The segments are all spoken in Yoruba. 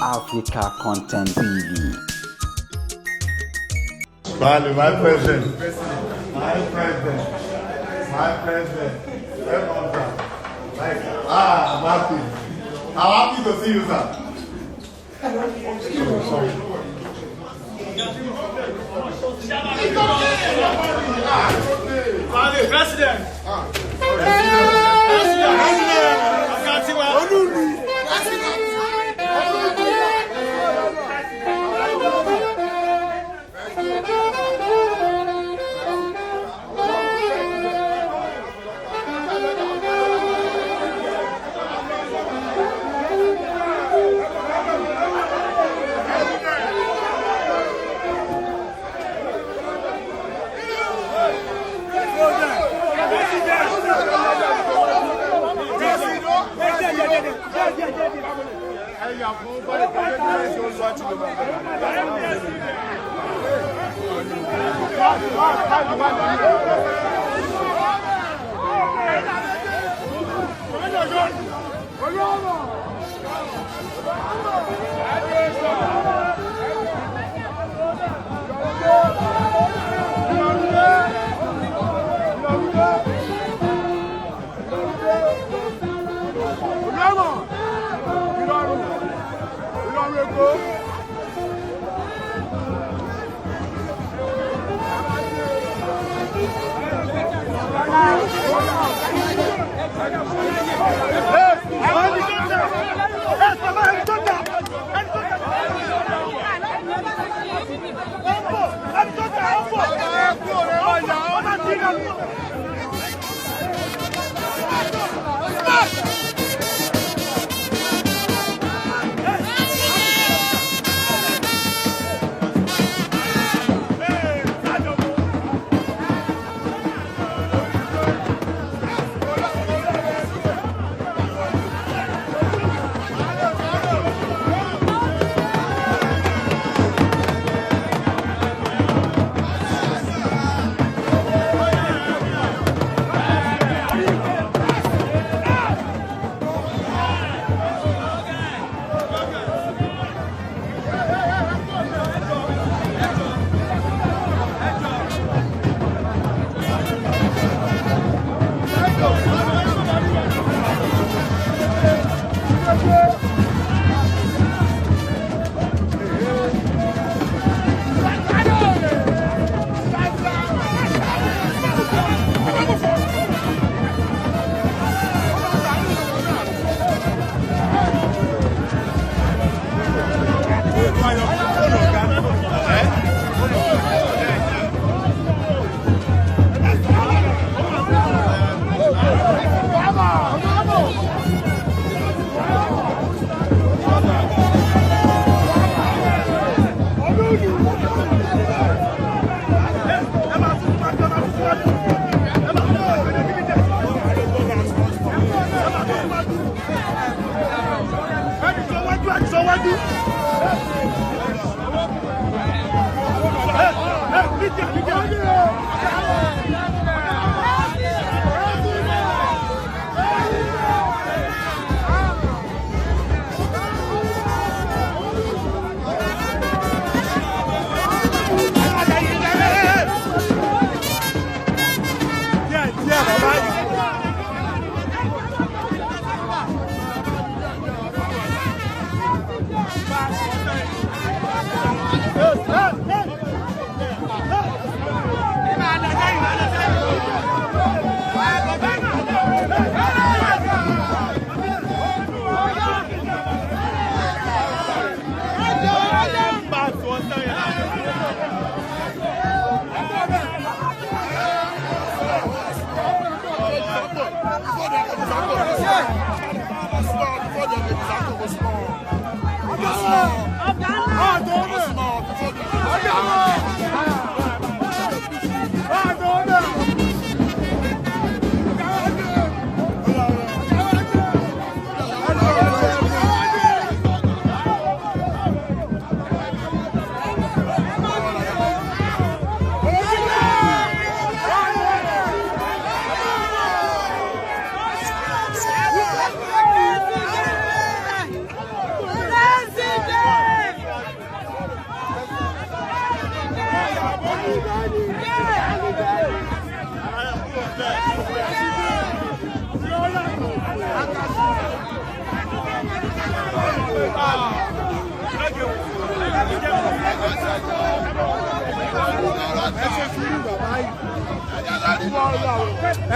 Africa Content TV. Bali, my president. My president. My president. Welcome, sir. Like, I'm happy. I'm happy to see you, sir. Sorry. Bali, president. Ọ̀gá tiwa.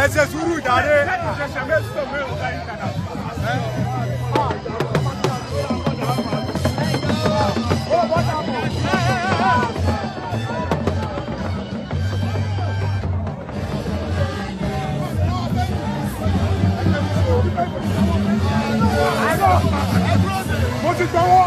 Ẹ ṣe sùúrù jàre. Mo ti gbọ́wọ́.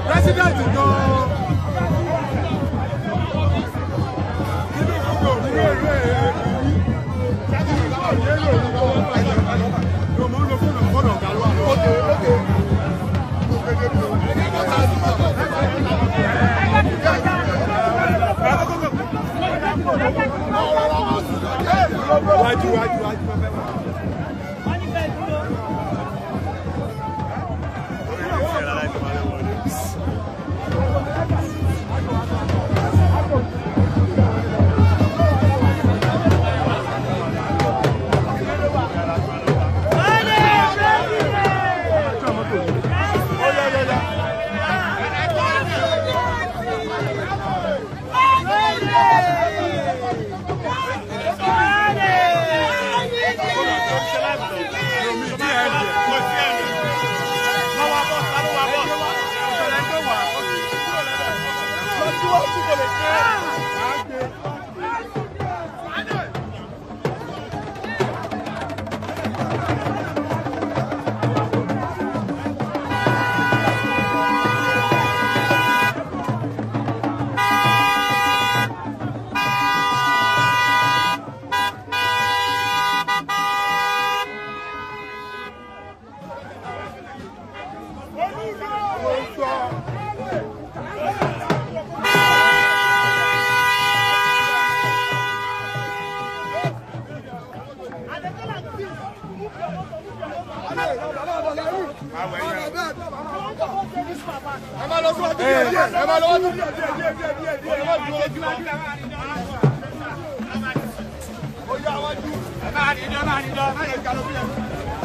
President gan-an. Inú gbogbo òwúrò ìlú ẹ̀ Wájú wájú wájú.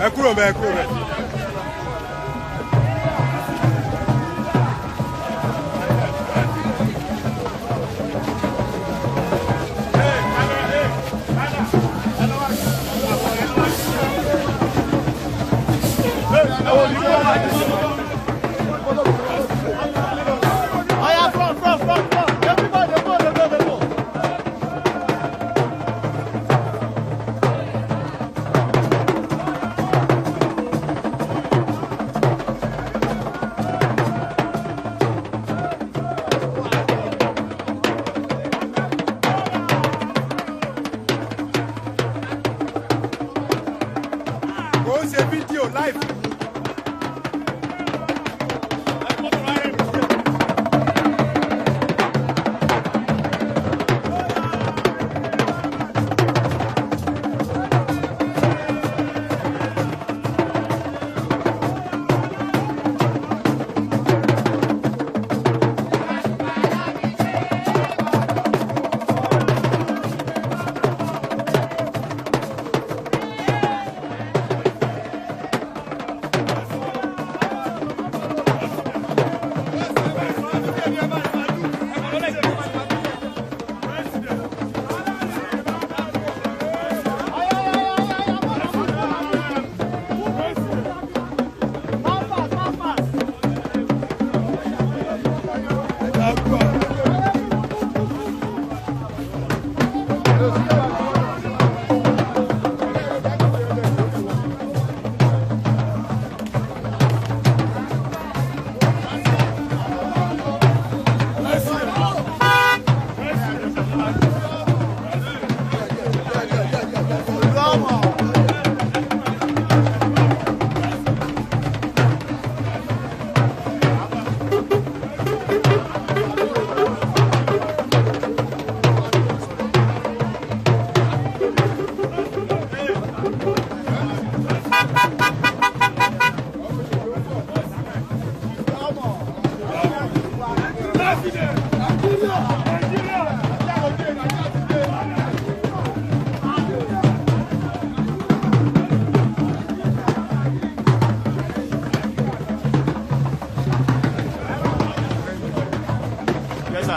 Ẹ kúrò bẹ́ẹ̀, ẹ kúrò bẹ́ẹ̀. Oya, front, front, front, front. Everybody, go, go, go, go. Kò ń ṣe fídíò live.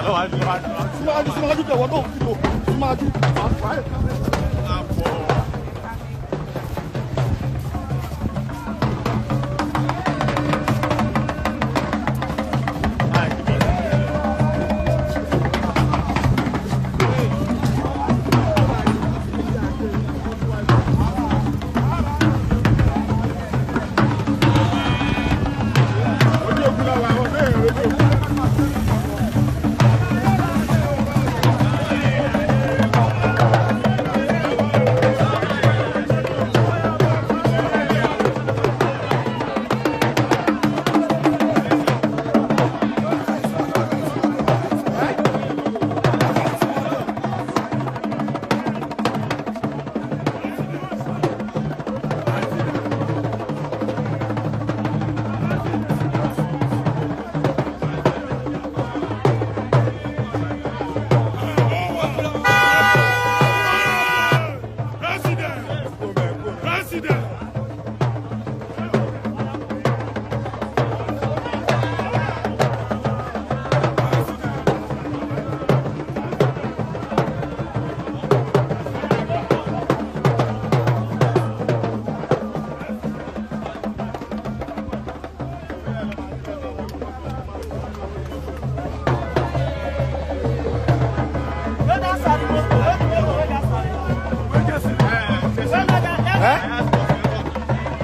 Síwájú síwájú tẹ̀wọ́ tó ń fi lò síwájú.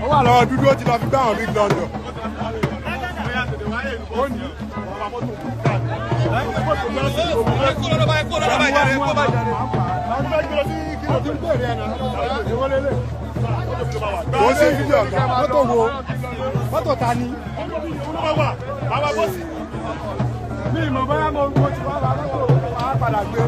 Ó wà lọ́wọ́ dúdú ó ti lọ fi gbá àwọn big London. Kò sí fídíò ọ̀gá mọ́tò wo mọ́tò ta ni. Mi ìmọ̀ bóyá mo ti wá wá mọ́tò wá padà gbé.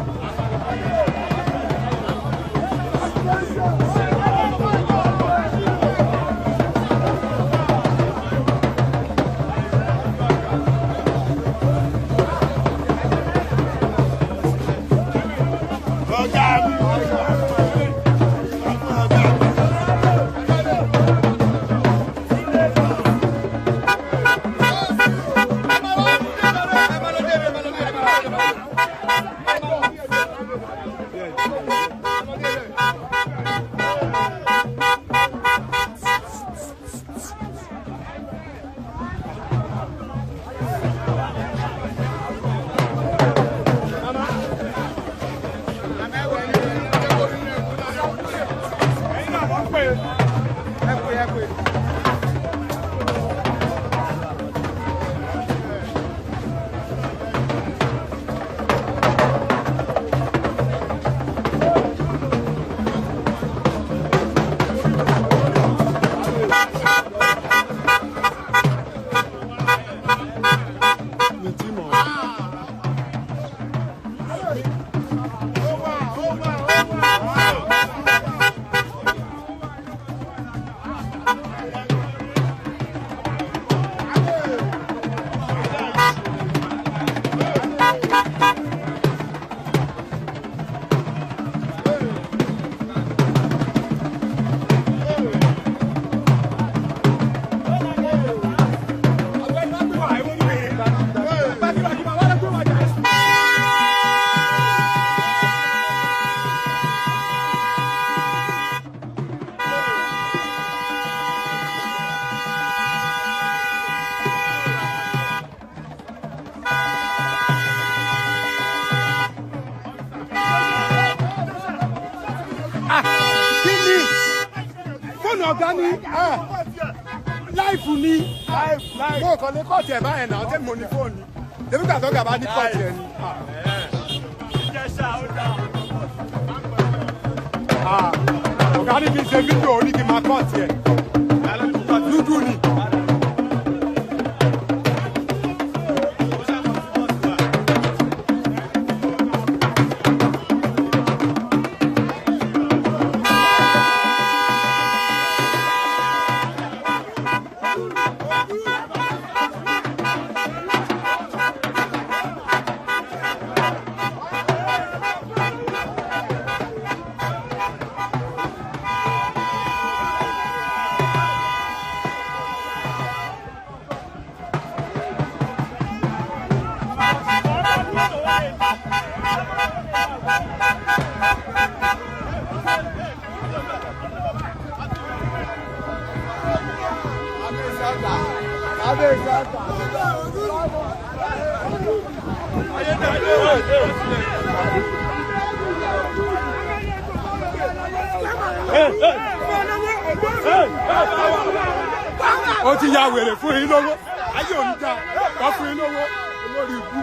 Kí ni fóònù ọ̀gá ni láìfù ni mo kàn lè kọ́ọ̀tì ẹ̀ báyẹn náà tẹ́mi mo ní fóònù tẹ́mi gbà tọ́gà bá ní kọ́ọ̀tì ẹ̀ ni. Ọ̀gá ní kí n ṣe fídíò ó ní kí n máa kọ́ọ̀tì ẹ̀ dúdú ni. Ó ti ya wèrè fún yín lówó, ayé òní já wọ́n fún yín lówó olórí ikú.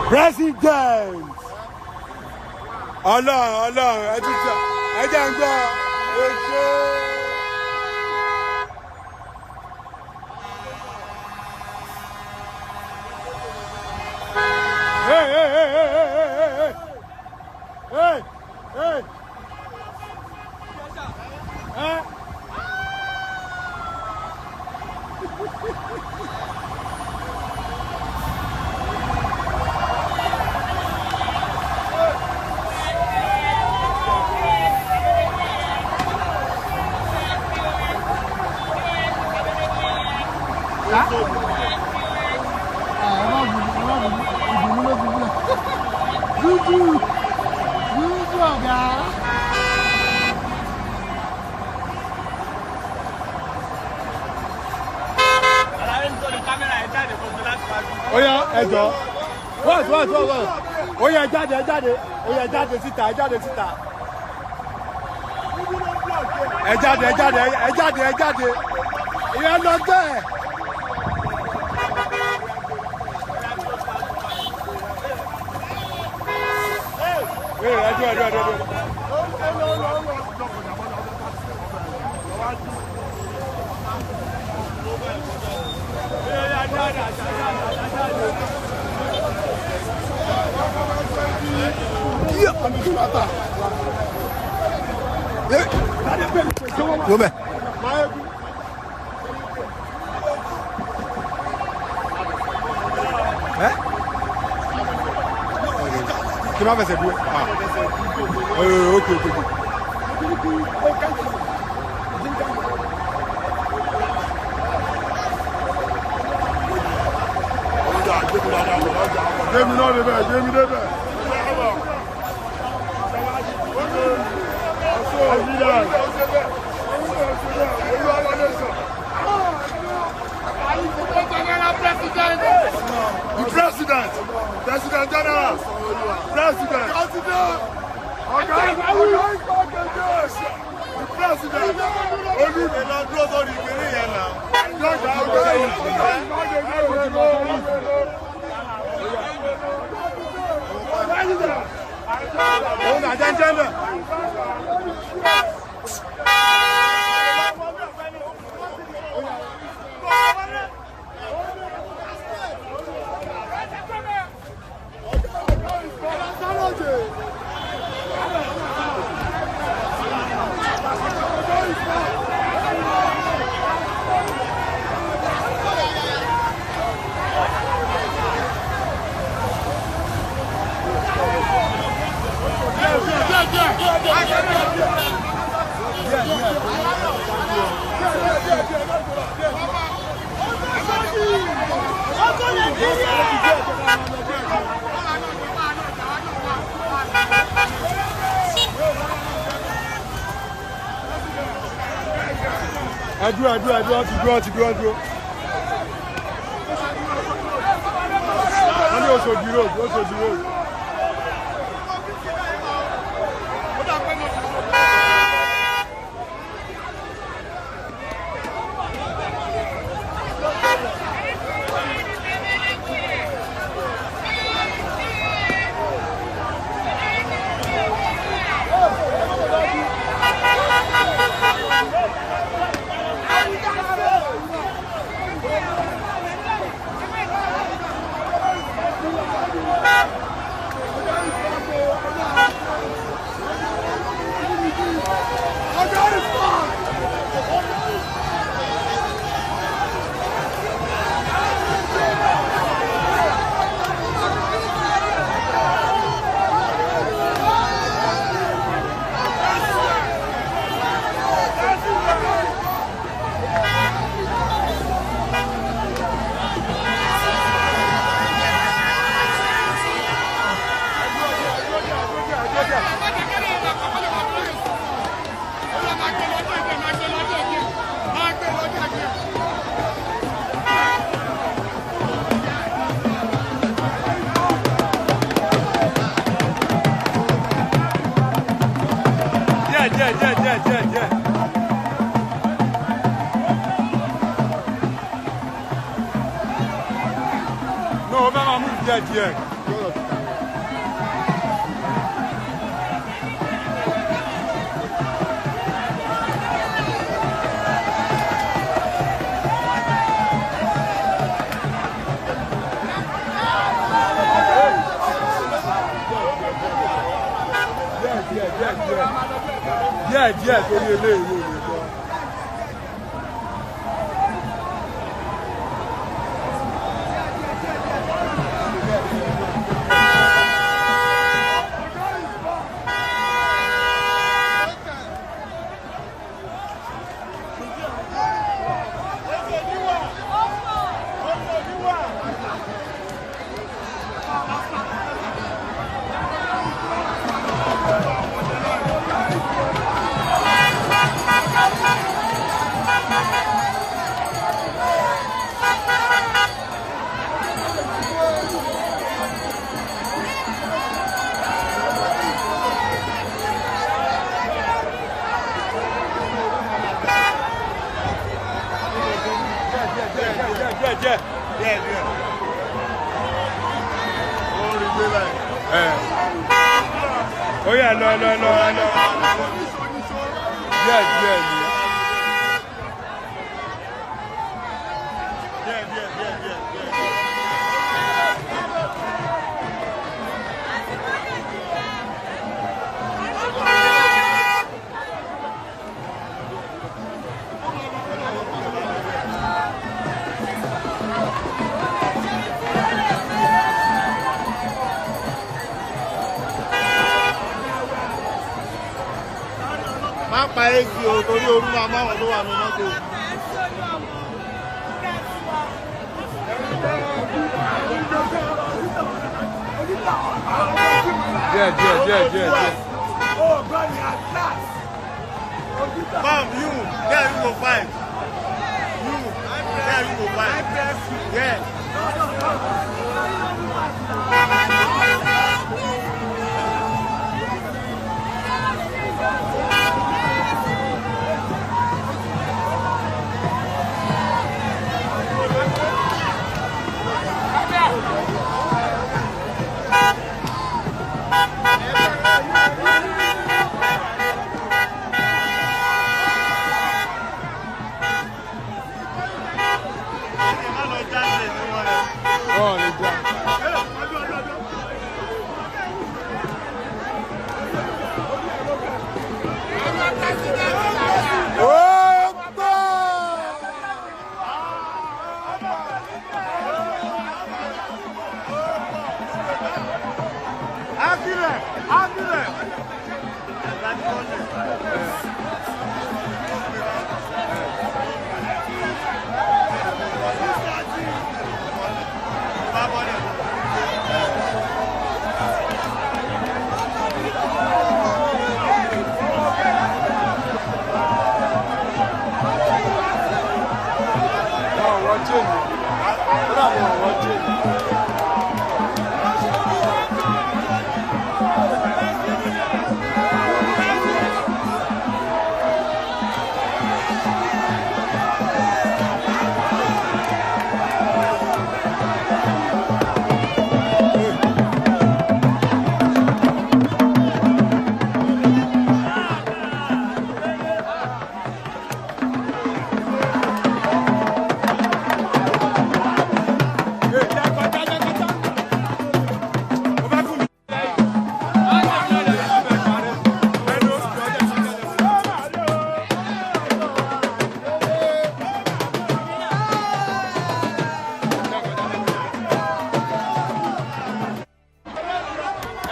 President, Ọlọ́run, Ọlọ́run, ẹ ti tẹ ẹ jẹ́ ń gbọ́ oṣù. Hey, hey, hey, hey, hey, hey, hey, hey, hey. Hey. Jújù jújù ọ̀gá. Ó yá, ẹ jọ̀ọ́. Wait, wait, wait, wait. Ó yá, ẹ jáde, ẹ jáde. Ó yá, ẹ jáde síta, ẹ jáde síta. Ẹ jáde, ẹ jáde, ẹ jáde, ẹ jáde. Ìyá lọ bẹ́ẹ̀. Ẹ dúró, ẹ dúró, ẹ dúró. Ló bẹ̀. Ẹ́ kí n má fẹsẹ̀ dúró. Ah, ok, ok, ok. Gbémi náà débẹ̀, gbémi débẹ̀. The president, President General, President, Ọ̀gá the president, Olú ìlànà dúró sórí ìgbéró yẹn náà. Ọ̀gá ọ̀gá Òun nà jẹ́ńjẹ́ bẹ̀. Ẹ dúró, ẹ dúró, ẹ dúró, ti dúró, ti dúró, dúró. Wọ́n ní Oṣòdì road, Oṣòdì road. Thank Díẹ̀ díẹ̀ díẹ̀ díẹ̀. No, ó fẹ́ máa mú díẹ̀ díẹ̀. Díẹ̀ díẹ̀ díẹ̀ díẹ̀. Díẹ̀ díẹ̀ torí eléyìí ò lè gbọ́. Díẹ̀ díẹ̀ díẹ̀. Díẹ̀ díẹ̀. Ó rí gbé báyìí. Ẹ. Ó yá, lọ lọ lọ lọ. Díẹ̀ díẹ̀ ni. Díẹ̀ díẹ̀ díẹ̀ díẹ̀ díẹ̀. Má pa èsì o, torí ooru máa máwọn tó wà ní mọ́tò. Díẹ̀ díẹ̀ díẹ̀ díẹ̀ díẹ̀. Mom, you, there you go fight. You, there you go fight. Yeah. Má lọ jáde ní wọn rẹ̀. Wọ́n ò lè jà. Ó gbọ́! Akílẹ̀, Akílẹ̀. Wọ́n ò wọ́n chain. Ó dà wọ́n ò wọ́n chain.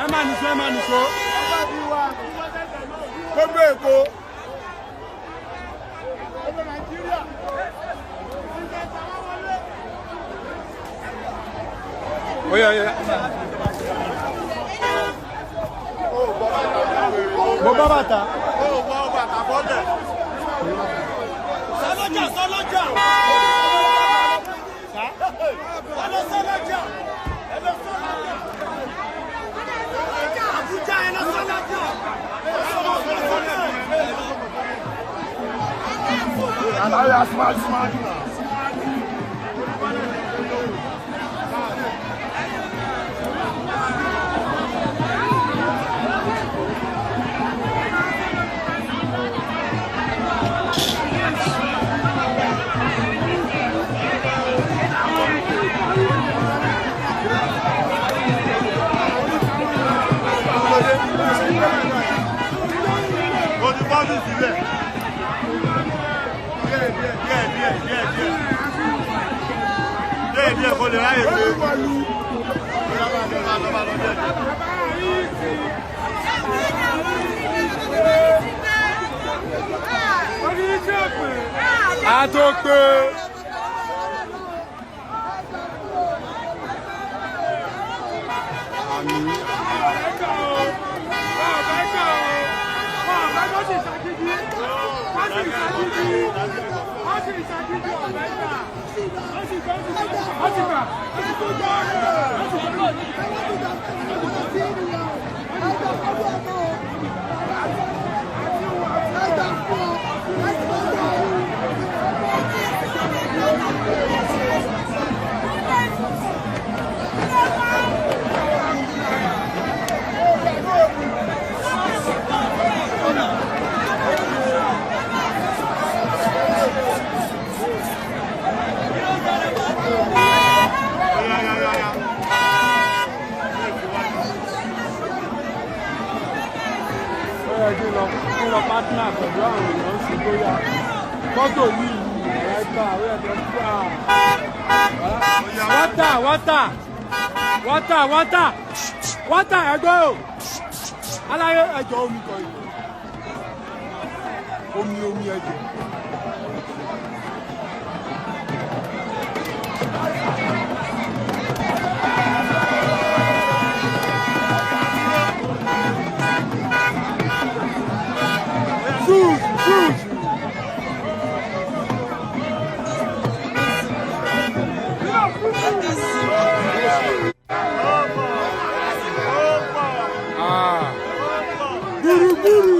Ẹ máa nìṣó, ẹ máa nìṣó. Gbogbo Èkó. Ó yá, ó yá. Mo bá bàtà. Ó gbọ́ bàtà bọ́lẹ̀. Sọlọ́jà sọlọ́jà. Ẹ lọ sọlọ́jà. Ẹ lọ sọlọ́jà. Àbújá ẹ lọ sọlọ́jà. Ẹ lọ sọlọ́jà. A tó pé. Kí lọ pátánà pẹ̀lú àwọn èèyàn sí bóyá mọ́tò yìí ẹ̀ka àwọn ẹ̀ka gbà. Wọ́tà wọ́tà wọ́tà wọ́tà wọ́tà ẹ̀gbẹ́ o aláyé ẹ̀jọ̀ omi kọ̀ yìí omi omi ẹ̀jọ̀. Shoot! Shoot! Ah! Guru guru!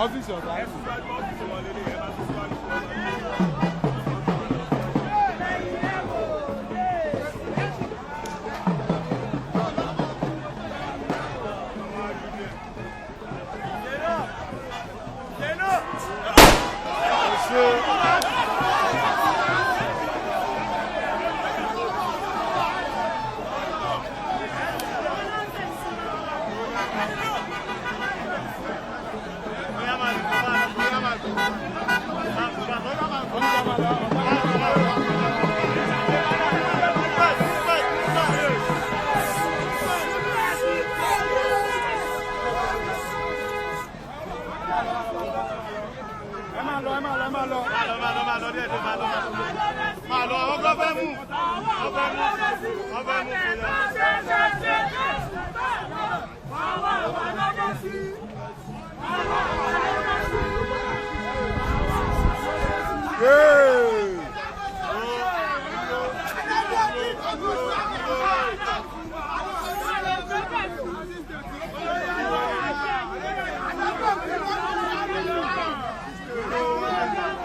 Ọ́fíìsì ọ̀gá. Ẹ máa lọ, ẹ máa lọ, ẹ máa lọ. Máa lọ, ọgbọ́n fẹ́ mú. Ọgbọ́n mú. Ọgbọ́n mú. Hey!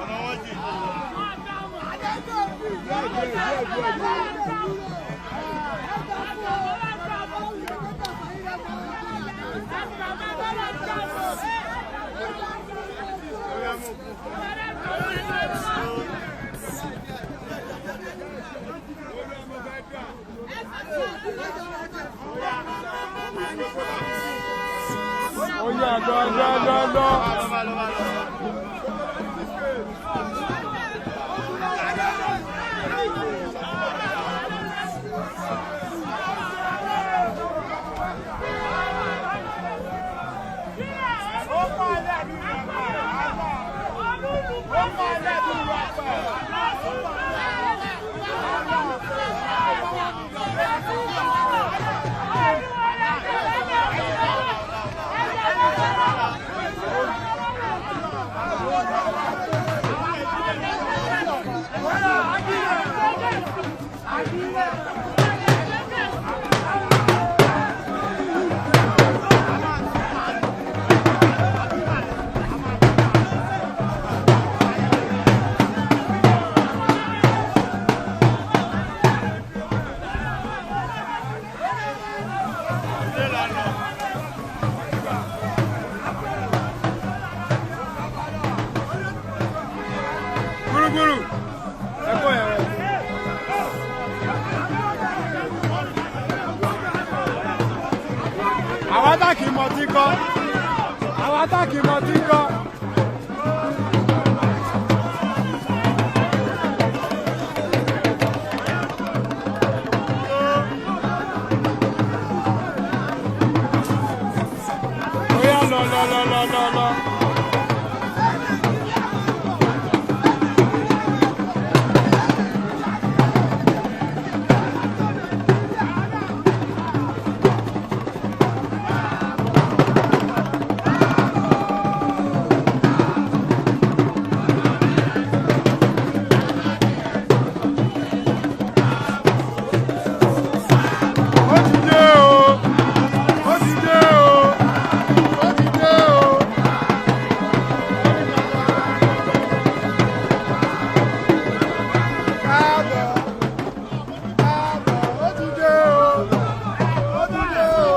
Ọ̀nà wọn jì. Ó yá lọ lọ lọ lọ. Gúrúgúrú ẹ kó yẹn rẹ. Àwọn táàkì mọ̀ tí kọ́. Àwọn táàkì mọ̀ tí kọ́. Ó yá lọ lọ lọ lọ lọ lọ. Ó ti dé o. Ó ti dé o. Ó ti dé o. Káàbọ̀. Káàbọ̀. Ó ti dé o. Ó ti dé o.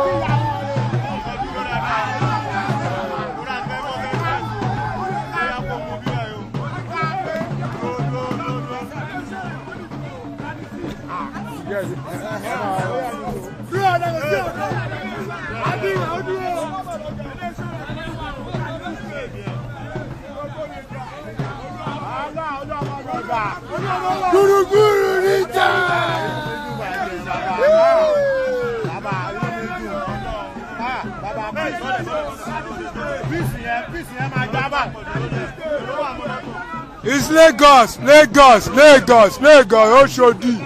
Yes. Gúrúgúrú níjà. It's Lagos, Lagos, Lagos, Lagos, Oshodi.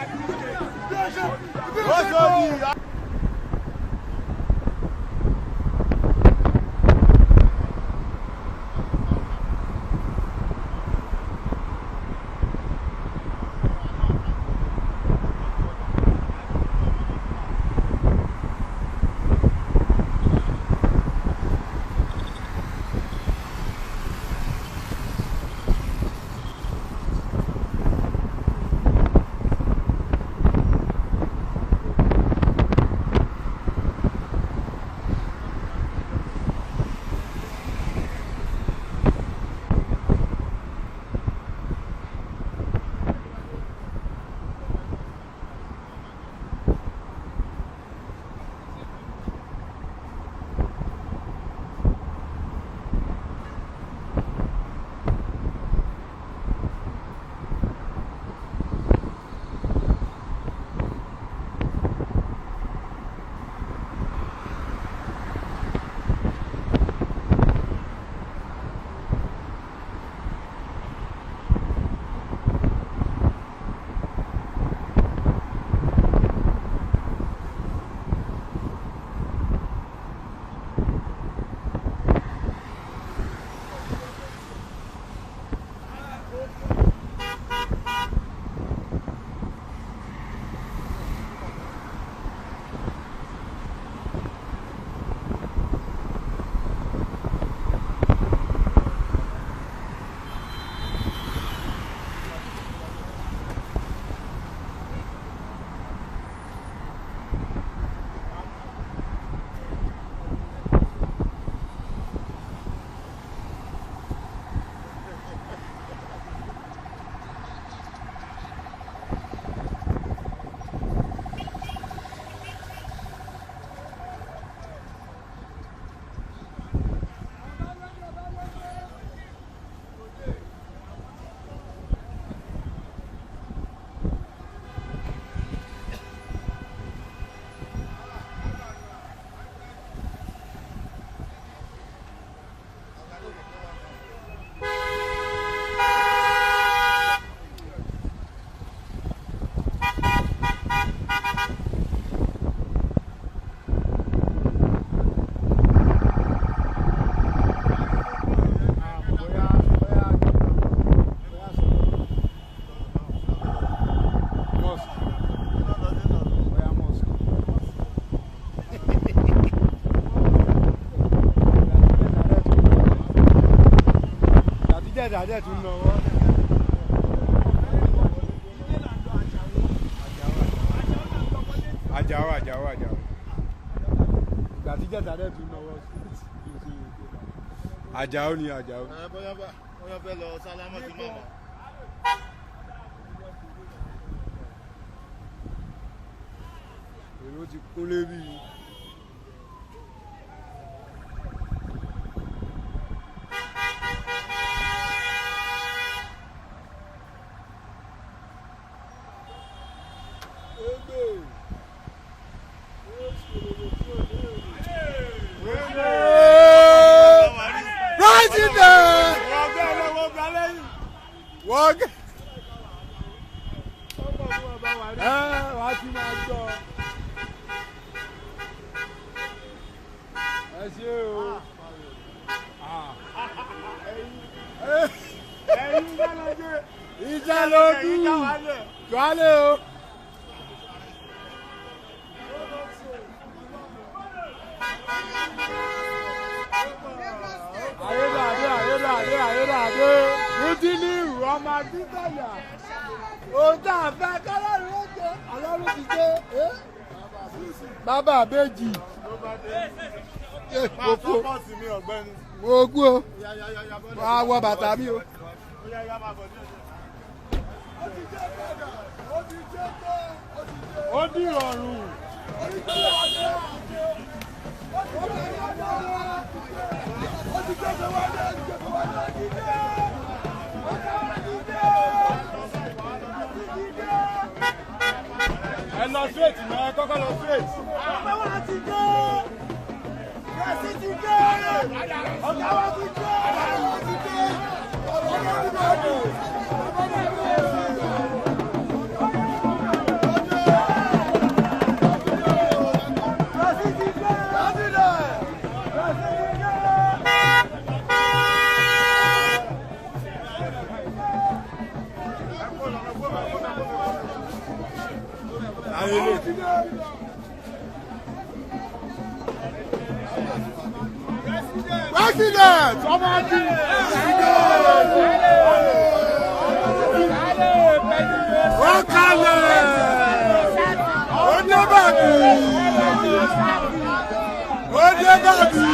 Dàdé tún lọ wọ́n. Àjàó, Àjàó, Àjàó. Ìgbà tí jẹ́ta dẹ̀ tún náwó sí. Àjàó ni Àjàó. Ẹ bóyá bóyá fẹ́ lọ sálámọ̀ sí màmá. Èrò ti kúnlé bí. President! Wọ́n gẹ́. Ẹ wàá ti máa gbọ́. Ẹ ṣé o. Ìjà ló dùn. Jọ́lé o. Ayédáadé ayédáadé ayédáadé. Mutiliu ọmọ Akíntọ́yà. Ohun tá a fẹ́ kọ́lọ́run ó jẹ́ ọlọ́run ti dé. Bàbá àbẹ́jì. Máa sọ́pọ̀tì mi ọ̀gbẹ́ni. Mo kú o. Wàá wọ bàtà mi o. Ó dìrọ̀rùn. Ẹ lọ straight náà, ẹ kọ́kọ́ lọ straight. President ọmọ akin. Wọ́n kalẹ̀. Ó dé bàbí. Ó dé bàbí.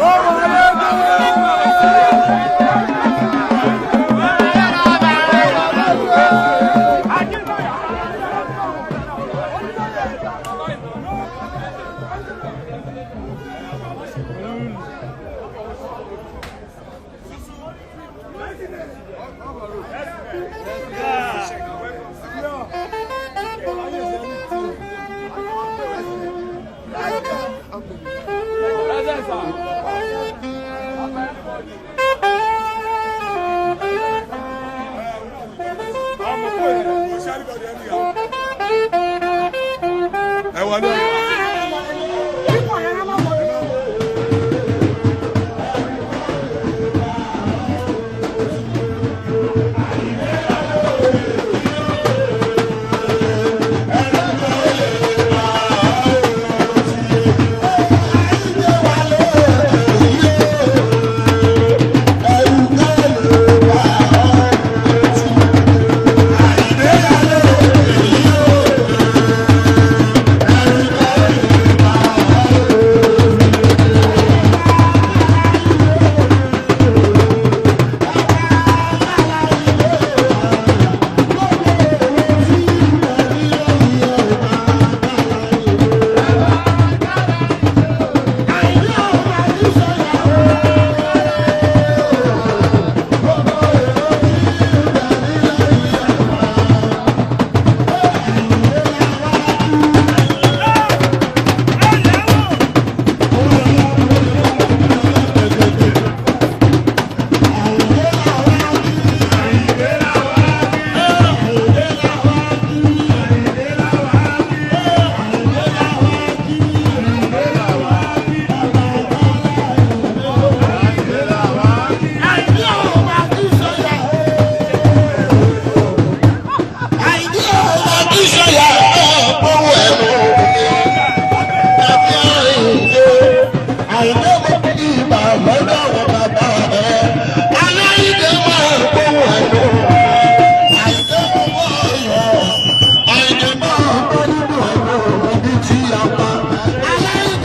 Ó wọlé dé. Ẹ wọlé.